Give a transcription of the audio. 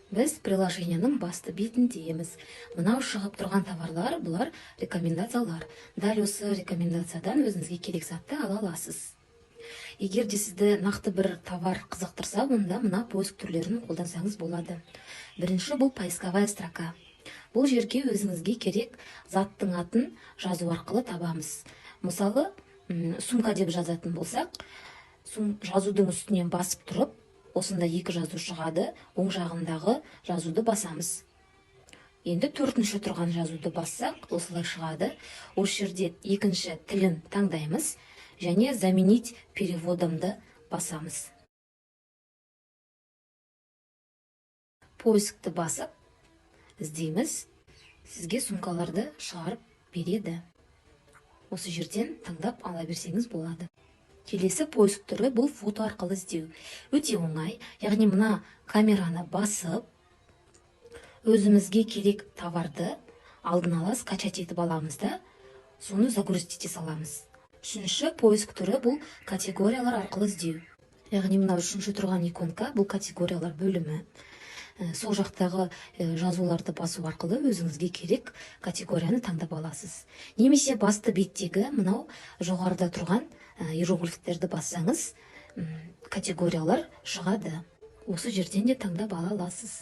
Біз приложениенің басты бетіндеміз. Мынау шығып тұрған товарлар, бұлар рекомендациялар. Дәл осы рекомендациядан өзіңізге керек затты ала аласыз. Егер де сізді нақты бір товар қызықтырса, онда мына поиск түрлерін қолдансаңыз болады. Бірінші, бұл поисковая строка. Бұл жерге өзіңізге керек заттың атын жазу арқылы табамыз. Мысалы, сумка деп жазатын болсақ, жазудың үстінен басып тұрып, осында екі жазу шығады, оң жағындағы жазуды басамыз. Енді төртінші тұрған жазуды бассақ, осылай шығады. Осы жерде екінші тілін таңдаймыз және «Заменить переводомды» басамыз. Поискті басып іздейміз, сізге сумкаларды шығарып береді. Осы жерден таңдап ала берсеңіз болады. Келесі поиск түрі, бұл фото арқылы іздеу. Өте оңай, яғни мына камераны басып, өзімізге керек товарды алдын ала скачать етіп аламыз да, соны загрузить ете саламыз. Үшінші поиск түрі, бұл категориялар арқылы іздеу. Яғни мына үшінші тұрған иконка, бұл категориялар бөлімі. Сол жақтағы жазуларды басу арқылы өзіңізге керек категорияны таңдап аласыз. Немесе басты беттегі мынау жоғарыда тұрған иероглифтерді бассаңыз, категориялар шығады. Осы жерден де таңдап ала аласыз.